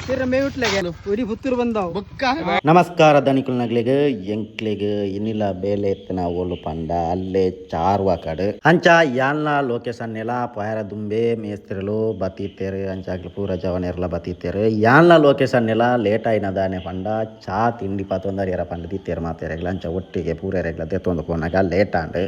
ತೀರ ಮೇವಿಟ್ಲೆಗೆ ಉರಿ ಪುತ್ತೂರು ಬಂದಾವು. ಬೊಕ್ಕ. ನಮಸ್ಕಾರ ದನಿಕುಲ್ನಗ್ಲಿಗ್, ಎಂಕ್ಲೆಗ್ ಇನ್ನಿಲ ಬೇಲೆ ಎತ್ತನ ಓಲು ಪಂಡ ಅಲ್ಲೇ ಚಾರ್ವಾಕಡ್. ಅಂಚ ಯಾನ್ಲ ಲೊಕೇಶನ್ ನೆಲ ಪೋಯರ ದುಂಬೆ ಮೇಸ್ತ್ರಿಲು ಬತ್ತಿತ್ತೇರು. ಅಂಚ ಅಕ್ಲು ಪೂರ ಜವನೆರ್ಲ ಬತ್ತಿತ್ತೇರು. ಯಾನ್ಲ ಲೊಕೇಶನ್ ನೆಲ ಲೇಟ್ ಆಯಿನ ದಾನೆ ಪಂಡ ಚಾ ತಿಂಡಿ ಪತೊಂದರಿಯರ ಪಂಡ ದಿತ್ತೇರು ಮಾತೆರೆಗ್ಲ. ಅಂಚ ಒಟ್ಟಿಗೆ ಪೂರೆರೆಗ್ಲ ದೆತ್ತೊಂದು ಪೋನಾಗ ಲೇಟ್ ಆಂಡ್.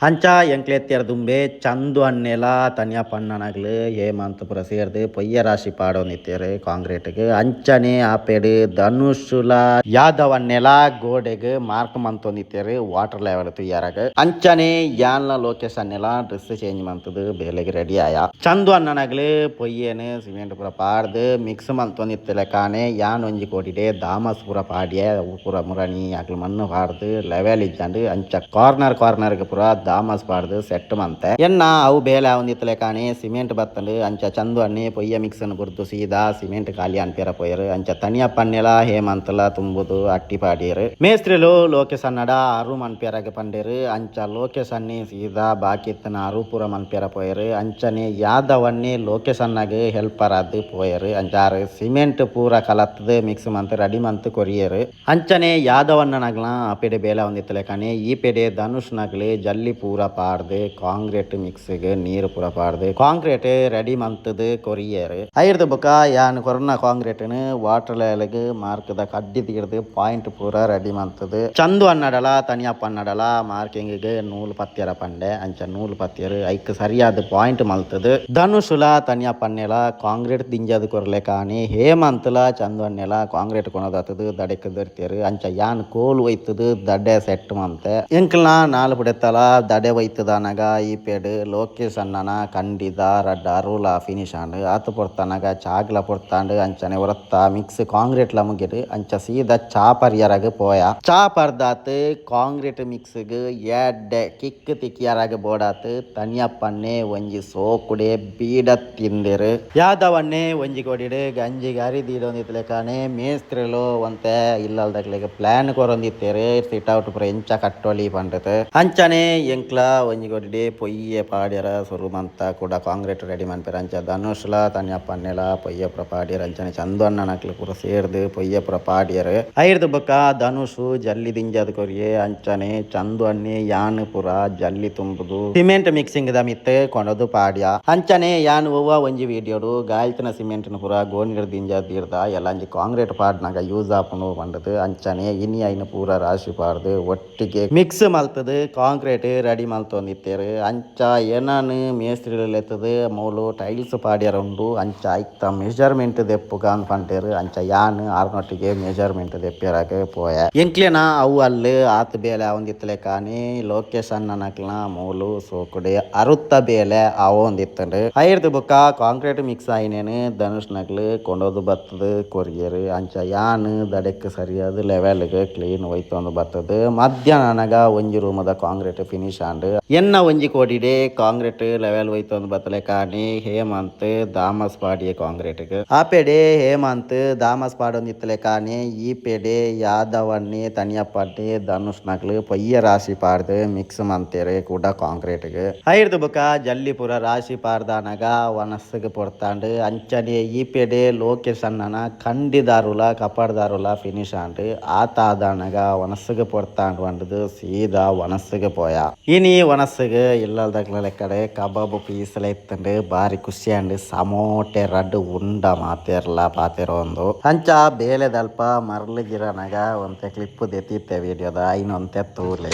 ಅಂಚ ಎಂಕ್ಲೆತ್ತೆರ್ ದುಂಬೆ ಚಂದು ಅಣ್ಣೆಲ ತನಿಯ ಪಣ್ಣನಗ್ಲು ಹೇಮಂತ್ ಪೂರ ಸೇರ್ದ್ ಪೊಯ್ಯ ರಾಶಿ ಪಾಡೊಂದಿತ್ತೆರ್ ಕಾಂಕ್ರೀಟ್ಗ್. ಅಂಚನೆ ಆಪೆಡ್ ಧನುಷುಲ ಯಾದವ್ ಅಣ್ಣೆಲ ಗೋಡೆಗ್ ಮಾರ್ಕ್ ಮಂತೊಂದಿತ್ತೆರ್ ವಾಟರ್ ಲೆವೆಲ್ ತುಯ್ಯರಗ್. ಅಂಚನೆ ಯಾನ್ಲ ಲೋಕೇಶ್ ಅಣ್ಣೆಲ ಡ್ರೆಸ್ ಚೇಂಜ್ ಮಂತುದು ಬೇಲೆಗ್ ರೆಡಿ ಆಯ. ಚಂದು ಅಣ್ಣನಗ್ಲು ಪೊಯ್ಯೆನ್ ಸಿಮೆಂಟ್ ಪೂರ ಪಾಡ್ದ್ ಮಿಕ್ಸ್ ಮಂತೊಂದಿತ್ತೆಲೆಕಾನೆ ಯಾನ್ ಒಂಜಿ ಕೋಡಿಡೆ ದಾಮಸ್ ಪೂರ ಪಾಡ್ಯೆ. ಅವು ಪೂರ ಮುರಣಿ ಅಕ್ಲು ಮಣ್ಣು ಪಾಡ್ದ್ ಲೆವೆಲ್ ಇಜ್ಜಾಂಡ್. ಅಂಚ ಕಾರ್ನರ್ ಕಾರ್ನರ್ಗ್ ಪೂರ ದಾಮಸ್ ಪಾಡ್ದ್ ಸೆಟ್ ಮಂತೆ. ಎನ್ನ ಅವು ಬೇಲೆ ಆವೊಂದಿತ್ತಲೆಕಾನೆ ಸಿಮೆಂಟ್ ಬತ್ತಂಡ್. ಅಂಚ ಚಂದು ಅಣ್ಣೆ ಪೊಯ್ಯ ಮಿಕ್ಸನ್ ಬುಡ್ದು ಸೀದಾ ಸಿಮೆಂಟ್ ಖಾಲಿ ಅನ್ಪೇರ ಪೋಯೆರ್. ಅಂಚ ತನಿಯ ಪನ್ನೆಲ ಹೇಮಂತ್ಲ ತುಂಬುದು ಅಟ್ಟಿ ಪಾಡಿಯೆರ್. ಮೇಸ್ತ್ರಿಲು ಲೋಕೇಶ್ ಅನ್ನಡ ಅರು ಮನ್ಪೆರಗ್ ಪಂಡೆರ್. ಅಂಚ ಲೋಕೇಶ್ ಅನ್ನೆ ಸೀದಾ ಬಾಕಿತ್ತನ ಅರು ಪೂರ ಮನ್ಪೆರ ಪೋಯೆರ್. ಅಂಚನೆ ಯಾದವನ್ನೇ ಲೋಕೇಶ್ ಅಣ್ಣಗ್ ಹೆಲ್ಪರ್ ಆದ್ ಪೋಯೆರ್. ಅಂಚಾರು ಸಿಮೆಂಟ್ ಪೂರ ಕಲತ್ತದ್ ಮಿಕ್ಸ್ ಮಂತ್ ರೆಡಿ ಮಂತ್ ಕೊರಿಯೆರ್. ಅಂಚನೆ ಯಾದವಣ್ಣನಗ್ಲ ಆಪೆಡೆ ಬೇಲೆ ಆವೊಂದಿತ್ತಲೆಕಾನೆ ಈ ಪೆಡೆ ಧನುಷ್ ನಗ್ಲು ಜಲ್ಲಿ ಪೂರ ಪಾಡ್ದ್ ಕಾಂಕ್ರೀಟ್ ಮಿಕ್ಸ್ಗ್ ನೀರು ಪೂರ ಪಾಡ್ದ್ ಕಾಂಕ್ರೀಟ್ ರೆಡಿ ಮಂತುದು ಕೊರಿಯೆರ್. ಐರ್ದ್ ಬೊಕ ಯಾನ್ ಕೊರ್ನ ಕಾಂಕ್ರೀಟ್ನ್ ವಾಟರ್ ಲೆವೆಲ್ಗ್ ಮಾರ್ಕ್ದ ಕಡ್ಡಿ ದೀಡ್ದ್ ಪಾಯಿಂಟ್ ಪೂರ ರೆಡಿ ಮಂತುದು ಚಂದು ಅನ್ನಡಲ ತನಿಯಪ್ಪ ಅನ್ನಡಲ ಮಾರ್ಕಿಂಗ್ ನೂಲು ಪತ್ಯರ ಪಂಡೆ. ಅಂಚ ನೂಲು ಪತ್ಯರು. ಐಕ್ ಸರಿಯಾದ point ಮಲ್ತುದು ಧನುಷುಲ Taniyappa ಅನ್ನೆಲ concrete ದಿಂಜಾದ್ ಕೊರ್ಲೆಕಾನೆ ಹೇಮಂತ್ಲ Chandu ಅನ್ನೆಲ concrete ಕೊನದಾತುದು ದಡೆಕ್ ದರ್ತೇರು. ಅಂಚ ಯಾನ್ ಕೋಲು ಒಯ್ತುದು ದಡೆ ಸೆಟ್ ಮಂತೆ. ಎಂಕ್ಲ್ನ ನಾಲ್ ಪುಡೆತ್ತಲ ದಡೆ ಒಯ್ತುದಾನಗ ಈ ಪೇಡ್ ಲೋಕೇಶ್ ಅಣ್ಣನ ಕಂಡಿದ ರಡ್ಡ್ ಅರುಲ ಫಿನಿಶ್ ಆಂಡ್. ಆತ್ ಪೊರ್ತನಗ ಚಾಗ್ಲ ಪೊರ್ತಾಂಡ್. ಅಂಚನೆ ಒರತ್ತ ಮಿಕ್ಸ್ ಕಾಂಕ್ರೀಟ್ಲ ಮುಗಿಡ್. ಅಂಚ ಸೀದಾ ಚಾ ಪರ್ಯರಗ್ ಪೋಯ. ಚಾ ಪರ್ದಾತ್ ಕಾಂಕ್ರೀಟ್ ಮಿಕ್ಸ್ಗ್ ಎಡ್ಡೆ ಕಿಕ್ ತಿಕ್ಕಿಯರಗ್ ಬೋಡಾತ್ ತನಿಯಪ್ಪನ್ನೇ ಒಂಜಿ ಸೋಕುಡೆ ಬೀಡ ತಿಂದೆರ್. ಯಾದವನ್ನೇ ಒಂಜಿ ಕೊಡಿಡ್ ಗಂಜಿಗ್ ಅರಿ ದೀಡೊಂದಿತ್ತಲೆಕಾನೆ ಮೇಸ್ತ್ರಿಲು ಒಂತೆ ಇಲ್ಲಲ್ದಕ್ಲೆಗ್ ಪ್ಲಾನ್ ಕೊರೊಂದಿತ್ತೆರ್, ಸಿಟ್ ಔಟ್ ಪೂರ ಎಂಚ ಕಟ್ಟೊಲಿ ಪಂಡದ್. ಅಂಚನೆ ಎಂಕ್ಲ ಒಂಜಿ ಕೊಡಿಡೆ ಪೊಯ್ಯೆ ಪಾಡ್ಯರ ಸುರು ಮಂತ ಕೂಡ ಕಾಂಕ್ರೀಟ್ ರೆಡಿ ಮನ್ಪೆರ್. ಅಂಚ ಧನುಷ್ಲ ತನಿಯಪ್ಪನ್ನೆಲ ಪೊಯ್ಯೆ ಪೂರ ಪಾಡ್ಯೆರ್. ಅಂಚನೆ ಚಂದು ಅಣ್ಣನಕ್ಲು ಪೂರ ಸೇರ್ದ್ ಪೊಯ್ಯೆ ಪೂರ ಪಾಡ್ಯೆರ್. ಐರ್ದ್ ಬೊಕ್ಕ ಧನುಷು ಜಲ್ಲಿ ದಿಂಜಾದ್ ಕೊರಿಯೆ. ಅಂಚನೆ ಚಂದು ಅಣ್ಣೆ ಯಾನ್ ಪೂರ ಜಲ್ಲಿ ತುಂಬುದು ಸಿಮೆಂಟ್ ಮಿಕ್ಸಿಂಗ್ ದ ಮಿತ್ತ್ ಕೊನೊದು ಪಾಡ್ಯ. ಅಂಚನೆ ಯಾನ್ ಒವ್ವ ಒಂಜಿ ವಿಡಿಯೋಡು ಗಾಲ್ತಿನ ಸಿಮೆಂಟ್ ನು ಪೂರ ಗೋಣಿಡ್ ದಿಂಜಾದ್ ದೀಡ್ದ ಎಲ್ಲಂಜಿ ಕಾಂಕ್ರೀಟ್ ಪಾಡ್ನಗ ಯೂಸ್ ಆಪುಂಡು ಪಂಡದು. ಅಂಚನೆ ಇನಿ ಐನ್ ಪೂರ ರಾಶಿ ಪಾಡ್ದ್ ಒಟ್ಟಿಗೆ ಮಿಕ್ಸ್ ಮಲ್ತುದು ಕಾಂಕ್ರೀಟ್ ರೆಡಿ ಮಲ್ತೊಂದಿತ್ತೆರ್. ಅಂಚ ಎನನ್ ಮೇಸ್ತ್ರಿಲು ಲೆತ್ತುದು ಮೂಲು ಟೈಲ್ಸ್ ಪಾಡ್ಯರ ಉಂಡು, ಅಂಚ ಐತ ಮೆಜರ್ಮೆಂಟ್ ದೆಪ್ಪುಗ ಅಂದ್ ಪಂಡೆರ್. ಅಂಚ ಯಾನ್ ಆರ್ನೊಟ್ಟಿಗೆ ಮೆಜರ್ಮೆಂಟ್ ದೆಪ್ಪಿಯರಾಗ ಪೋಯೆ. ಎಂಕ್ಲೆನ ಅವು ಅಲ್ಲು ಆತ್ ಬೇಲೆ ಆವೊಂದಿತ್ತಲೆಕಾನೆ ಲೋಕೇಶ್ ಅಣ್ಣನಕ್ಲೆನ ಮೂಲು ಸೋಕುಡೆ ಅರುತ್ತ ಬೇಲೆ ಆವೊಂದಿತ್ತಂಡ್. ಐರ್ದ್ ಬೊಕ್ಕ ಕಾಂಕ್ರೀಟ್ ಮಿಕ್ಸ್ ಆಯಿನೇನು ಧನುಷ್ ನಕ್ಲು ಕೊಂಡೋದು ಬತ್ತುದು ಕೊರಿಯೆರ್. ಅಂಚ ಯಾನ್ ದಡೆಕ್ ಸರಿಯಾದ ಲೆವೆಲ್ಗ್ ಕ್ಲೀನ್ ಒಯ್ತೊಂದು ಬತ್ತುದು ಮಧ್ಯಾಹ್ನನಗ ಒಂಜಿ ರೂಮುದ ಕಾಂಕ್ರೀಟ್ ಫಿನಿಶ್ ಆಂಡ್. ಎನ್ನ ಒಂಜಿ ಕೋಡಿಡೆ ಕಾಂಕ್ರೀಟ್ ಲೆವೆಲ್ ಒಯ್ತೊಂದು ಬತ್ತಲೆಕಾನೆ ಹೇಮಂತ್ ದಾಮಸ್ ಪಾಡಿಯೆ ಕಾಂಕ್ರೀಟ್ಗ್. ಆಪೆಡೆ ಹೇಮಂತ್ ದಾಮಸ್ ಪಾಡೊಂದಿತ್ತಲೆಕಾನೆ ಈ ಪೆಡೆ ಯಾದವನ್ನೇ ತನಿಯಪ್ಪನ್ನೇ ಧನುಷ್ ನಕ್ಲು ಪೊಯ್ಯ ರಾಶಿ ಪಾಡ್ದ್ ಮಿಕ್ಸ್ ಮಂತೆರ್ ಕೂಡ ಕಾಂಕ್ರೀಟ್ಗ್. ಐರ್ದ್ ಬೊಕ್ಕ ಜಲ್ಲಿ ಪೂರ ರಾಶಿ ಪಾಡ್ದಾನಗ ವನಸ್ಗ್ ಪೊರ್ತಾಂಡ್. ಅಂಚನೆ ಈ ಪೆಡೆ ಲೋಕೇಶ್ ಅಣ್ಣನ ಕಂಡಿದಾರುಲ ಕಪಡ್ದಾರುಲ ಫಿನಿಶ್ ಆಂಡ್. ಆತಾದಾನಗ ವನಸ್ಗ್ ಪೊರ್ತಾಂಡ್ ಪಂಡುದು ಸೀದಾ ವನಸ್ಗ್ ಪೋಯ. ಇನಿ ವನಸ್ಗ್ ಇಲ್ಲಲ್ದಕ್ಲ ಲೆಕ್ಕಡೆ ಕಬಾಬ್ ಪೀಸ್ಲ ಇತ್ತಂಡ್. ಬಾರಿ ಖುಷಿ ಆಂಡ್. ಸಮೋಟೆ ರಡ್ಡ್ ಉಂಡ ಮಾತೆರ್ಲ ಪಾತೆರೊಂದು. ಅಂಚ ಬೇಲೆದಲ್ಪ ಮರ್ಲು ಗಿರನಗ ಒಂತೆ ಕ್ಲಿಪ್ ದೆತ್ತಿತ್ತೆ ವಿಡಿಯೋದ, ಐನ್ ಒಂತೆ ತೂಲೆ.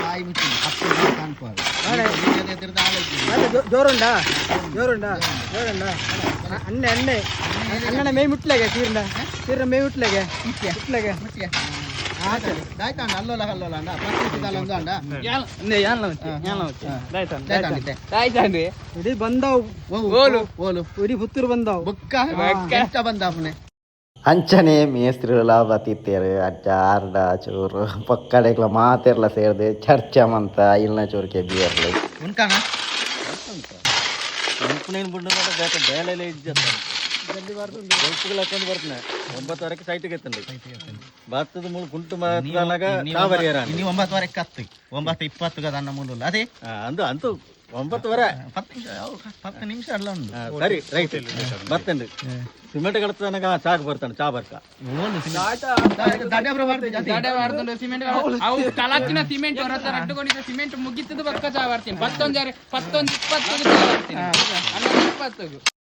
ಬಾಯಿ ಮುಚ್ಚಿ ಕಪ್ಪು ಕಾಣ್ಪಾರು. ಜೋರುಂಡಾ ಜೋರುಂಡಾ ಜೋರುಂಡಾ? ಅಣ್ಣೆ ಅಣ್ಣೆ ಅಣ್ಣನ ಮೇಯ್ ಮುಟ್ಲೆಗೆ ತೀರ್ನ ತೀರ್ನ ಮೇಯ್ ಮುಟ್ಲೆಗೆ ಮುಟ್ಲೆಗೆ. ದಾಯ್ತಾಂಡ ಅಲ್ಲೋಲ ಅಲ್ಲೋಲ ಅಂಡ ಪತ್ತು ಒಂದು ಅಂಡ. ದಾಯ್ತಾಂಡಿತ್ತೆ. ಇಡೀ ಬಂದಾವು. ಓಲು ಓಲು? ಇಡೀ ಪುತ್ತೂರು ಬಂದಾವು. ಬೊಕ್ಕ ಎಂಚ ಬಂದಾಪುನೆ? ಅಂಚನೆ ಮೇಸ್ತ್ರಿಲ ಬತ್ತಿತ್ತೇರು. ಅಂಚ ಆರ್ಡ ಚೂರು ಪೊಕ್ಕಡೆಗ್ಲ ಮಾತೆರ್ಲ ಸೇರ್ದ್ ಚರ್ಚೆ ಮಂತ ಇಲ್ನ ಚೂರು ಕೆಬ್ಬಿಯರ್ಲು. ಉಂಟಾನ. ಬೇಲೆ ಇಜ್ಜತ್ತ ಹಾಕೊಂಡು ಬರ್ತನೆ. 9:30ಕ್ಕೆ ಸೈಟ್ಗೆ ಎತ್ತಂడి ಬತ್ತದ ಮೂಲು ಕುಂಟು ಮಾತ್ರನಾಗ. ಇನಿ 9:30ಕ್ಕೆ ಕತ್ತು, 9:20 ಅನ್ನ ಮೂಲುಲ್ಲ ಅದೇ. ಅಂದು ಅಂತೂ. 9:30. 10 ನಿಮಿಷ, ಅವು 10 ನಿಮಿಷ ಅಲ್ಲ ಉಂಡು. ಸರಿ, ರೈಟ್, ಬರ್ತೇನೆ. ಸಿಮೆಂಟ್ ಕಡತನಕ ಚಾಕ್ ಬರ್ತಾನೆ, ಚಾ ಬರ್ಕ. ದಡ್ಡ ಬರ್ತೆ ಜಾತಿ. ದಡೆ ವಾರ್ದುಂಡು ಸಿಮೆಂಟ್. ಅವು ಕಲತ್ತಿನ ಸಿಮೆಂಟ್ ಹೊರತ ರಡ್ಡುಕೊಂಡಿದ್ದ ಸಿಮೆಂಟ್ ಮುಗಿತದ ಬಕ್ಕ ಚಾ ಬರ್ತೀನಿ. ಪತ್ತೊಂಜಾರೆ 11:20ಕ್ಕೆ ಚಾ ಬರ್ತೀನಿ, 11:20ಕ್ಕೆ.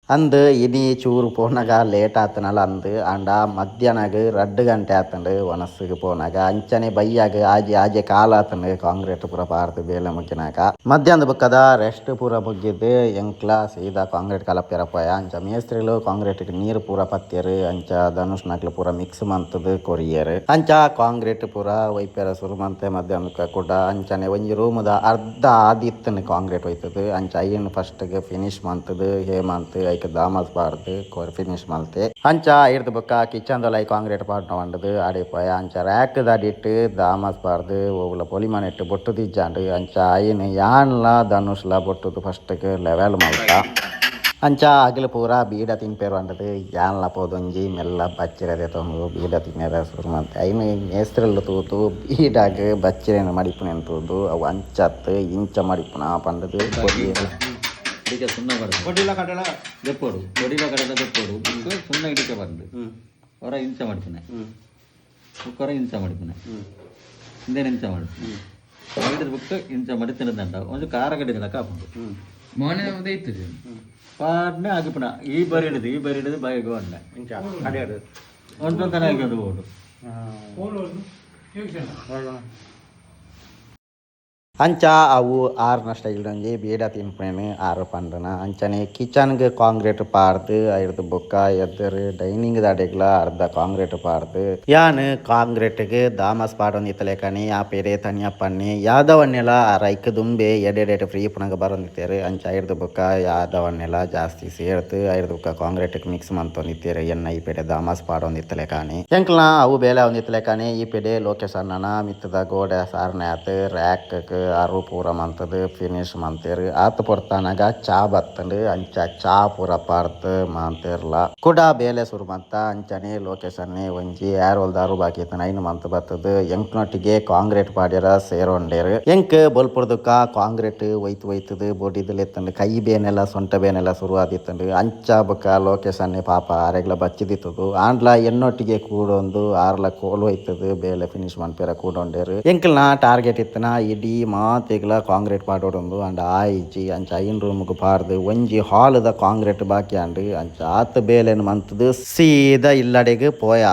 ಅಂದು ಇನಿ ಚೂರು ಪೋನಾಗ ಲೇಟ್ ಆತನಲ್ಲ ಅಂದು. ಆಂಡ ಮಧ್ಯಾಹ್ನಗ 2 ಗಂಟೆ ಆತಂಡು ಒನಸ್ಸಿಗೆ ಪೋನಾಗ. ಅಂಚನೆ ಬೈಯಾಗ ಆಜಿ ಆಜೆ ಕಾಲ ಆತಂಡು ಕಾಂಕ್ರೀಟ್ ಪೂರ ಪಾರ್ದು ಬೇಲೆ ಮುಗಿನಾಗ. ಮಧ್ಯಾಹ್ನದ ಬುಕ್ಕದ ರೆಸ್ಟ್ ಪೂರ ಮುಗಿದ್ದು ಎಂಕ್ಲ ಸೀದಾ ಕಾಂಕ್ರೀಟ್ ಕಲಪ್ಪಿರ ಪೋಯ. ಅಂಚ ಮೇಸ್ತ್ರಿಲು ಕಾಂಕ್ರೀಟ್ಗೆ ನೀರು ಪೂರ ಪತ್ತಿಯರು. ಅಂಚ ಧನುಷ್ ನಕ್ಲು ಪೂರ ಮಿಕ್ಸ್ ಮಂತದು ಕೊರಿಯರು. ಅಂಚ ಕಾಂಕ್ರೀಟ್ ಪೂರ ಒಯ್ಪೆರ ಸುರು ಮಂತೆ ಮಧ್ಯಾಹ್ನಕ್ಕೆ ಕೂಡ. ಅಂಚನೆ ಒಂಜಿ ರೂಮದ ಅರ್ಧ ಆದಿತ್ತನ ಕಾಂಕ್ರೀಟ್ ಒಯ್ತದು. ಅಂಚ ಐನ್ ಫಸ್ಟ್ಗೆ ಫಿನಿಶ್ ಮಂತದು ಹೇಮಂತ್ ಐಕ್ ದಾಮಸ್ ಬಾರ್ದು ಫಿನಿಶ್ ಮಲ್ತೆ. ಅಂಚ ಐರ್ದು ಬೊಕ್ಕ ಕಿಚನ್ ದೊಲೈ ಕಾಂಕ್ರೀಟ್ ಪಾಡ್ನ వంಡದು ಆಡೆ ಪೋಯ. ಅಂಚ ರ್ಯಾಕ್ ದಾಡಿಟ್ಟು ದಾಮಸ್ ಬಾರ್ದು ಒವ್ಲ ಪೊಲಿಮನ್ ಇಟ್ಟು ಬೊಟ್ಟು ದಿಜ್ಜಾಂಡು. ಅಂಚ ಐನ್ ಯಾನ್ಲ ಧನುಷ್ಲ ಬೊಟ್ಟುದು ಫಸ್ಟ್ಗೆ ಲೆವೆಲ್ ಮಲ್ತ. ಅಂಚ ಅಗಲು ಪೂರ ಬೀಡ ತಿನ್ಪೇರು ಅಂಡದು. ಯಾನ್ಲ ಪೋದೊಂಜಿ ಮೆಲ್ಲ ಬಚ್ಚಿರದೆ ತೊಂದು ಬೀಡ ತಿನ್ನೆರ ಶುರು ಮಂತೆ. ಐನು ಮೇಸ್ತ್ರೆಲ್ಲ ತೂತು ಬೀಡಾಗ ಬಚ್ಚಿರೆನ ಮಡಿಪುನ ತೂದು ಅವು ಅಂಚತ್ತು ಇಂಚ ಮಡಿಪುನ ಪಂಡದು ಕೊರಿಯೆರ್. ಇಡಿಕೆ ಸುಣ್ಣ ಬರ್ತದೆ. ಕೊಡಿಲ ಕಡಲ. ದೆಪ್ಪೋಡು, ಕೊಡಿಲ ಕಡಲ ದೆಪ್ಪೋಡು. ಬುಕ್ ಸುಣ್ಣ ಇಡಿಕೆ ಬಂದು ಹೊರ ಹಿಂಸೆ ಮಾಡ್ತಾನೆ. ಬುಕ್ ಹೊರ ಹಿಂಸೆ ಮಾಡ್ತಾನೆ. ಹಿಂದೆ ಹಿಂಸೆ ಮಾಡು. ಹಿಡಿದ ಬುಕ್ ಹಿಂಸೆ ಮಾಡಿ ತಿನ್ನದಂಟ ಒಂದು ಖಾರ ಕಡಿದಲ್ಲ ಕಾಪುಂಡು. ಮೋನೆ ಉದಯಿತದೆ. ಪಾಡ್ನೆ ಆಗಿಪುನ ಈ ಬರಿ ಹಿಡಿದು, ಈ ಬರಿ ಹಿಡಿದು ಬಾಯಿಗೆ ಬಂಡೆ. ಇಂಚ ಅಡೆ. ಒಂದು ತನ ಆಗಿ ಒಂದು ಓಡು. ಅಂಚ ಅವು ಆರ್ನ ಸ್ಟೈಲ್ ಒಂಜಿ ಬೀಡ ತಿನ್ಪೇನು ಆರು ಪಂಡನ. ಅಂಚನೆ ಕಿಚನ್ಗೆ ಕಾಂಕ್ರೀಟ್ ಪಾರ್ದು ಐರ್ದು ಬೊಕ್ಕ ಎದ್ದರು ಡೈನಿಂಗ್ ದಾಡೆಗ್ಲ ಅರ್ಧ ಕಾಂಕ್ರೀಟ್ ಪಾರ್ದು. ಯಾನ್ ಕಾಂಕ್ರೀಟ್ಗೆ ದಾಮಸ್ ಪಾಡೊಂದಿತ್ತಲೇಕನಿ ಆ ಪೇರೆ ತನಿಯಪ್ಪಣ್ಣೆ ಯಾದವನ್ನೆಲ್ಲ ರೈಕ್ ದುಂಬೆ ಎಡೆಡೆಟ್ ಫ್ರೀ ಪುನಗ ಬರೊಂದಿತ್ತೇರು. ಅಂಚ ಐರ್ದು ಬೊಕ್ಕ ಯಾದವನ್ನೆಲ್ಲ ಜಾಸ್ತಿ ಸೇರ್ತು ಐರ್ದು ಬೊಕ್ಕ ಕಾಂಕ್ರೀಟ್ಗೆ ಮಿಕ್ಸ್ ಮಂತೊಂದಿತ್ತೇರು. ಎನ್ನ ಈ ಪೇಡೆ ದಾಮಸ್ ಪಾಡೊಂದಿತ್ತಲೇಕಾನಿ ಎಂಕ್ಲ ಅವು ಬೇಲೆ ಒಂದಿತ್ತಲೇಕಾನಿ. ಈ ಪೇಡೆ ಲೋಕೇಶ್ ಅಣ್ಣನ ಮಿತ್ತದ ಗೋಡೆ ಸಾರ್ನೆ ಆತು ರ್ಯಾಕ್ ಅರು ಪೂರ ಮಂತದು ಫಿನಿಶ್ ಮಂತೇರು. ಆತು ಪೊರ್ತಾನಾಗ ಚಾ ಬತ್ತಂಡು. ಅಂಚ ಚಾ ಪೂರ ಪಾರ್ದು ಮಾಂತೇರ್ಲ ಕುಡ ಬೇಲೆ ಸುರು ಮಂತ. ಅಂಚನೆ ಲೊಕೇಶನ್ ಒಂಜಿ ಏರ್ ದಾರು ಬಾಕಿ ಇತ್ತನ ಐನು ಮಂತ್ ಬತ್ತದು ಎಂಕ್ನೊಟ್ಟಿಗೆ ಕಾಂಕ್ರೀಟ್ ಪಾಡ್ಯರ ಸೇರೊಂಡೇರು. ಎಂಕ್ ಬೊಲ್ಪುರ್ದುಕ ಕಾಂಕ್ರೀಟ್ ಒಯ್ತು ಒಯ್ತದು ಬೊಡಿದಲ್ ಎತ್ತಂಡು ಕೈ ಬೇನೆಲ್ಲ ಸೊಂಟ ಬೇನೆಲ್ಲ ಶುರು ಆದಿತ್ತಂಡು. ಅಂಚ ಬೊಕ್ಕ ಲೊಕೇಶನ್ ಪಾಪ ಆರೆಗ್ಲ ಬಚ್ಚಿದಿತ್ತದು. ಆಂಡ್ಲ ಎನ್ನೊಟ್ಟಿಗೆ ಕೂಡೊಂದು ಆರ್ಲ ಕೋಲು ಒಯ್ತದು ಬೇಲೆ ಫಿನಿಶ್ ಮನ್ಪೆರ ಕೂಡೊಂಡೇರು. ಎಂಕ್ಲ್ನ ಟಾರ್ಗೆಟ್ ಇತ್ತನ ಇಡೀ ಮಾತೆಗ್ಲ ಕಾಂಕ್ರೀಟ್ ಪಾಡೊಡೊಂದು. ಅಂಡ ಆಯಿಜಿ. ಅಂಚ ಐನ್ ರೂಮ್ಗ್ ಪಾಡ್ದು ಒಂಜಿ ಹಾಲ್ದ ಕಾಂಕ್ರೀಟ್ ಬಾಕಿ ಆಂಡ್. ಅಂಚ ಆತ್ ಬೇಲೆನ್ ಮಂತುದು ಸೀದಾ ಇಲ್ಲಡೆಗ್ ಪೋಯ.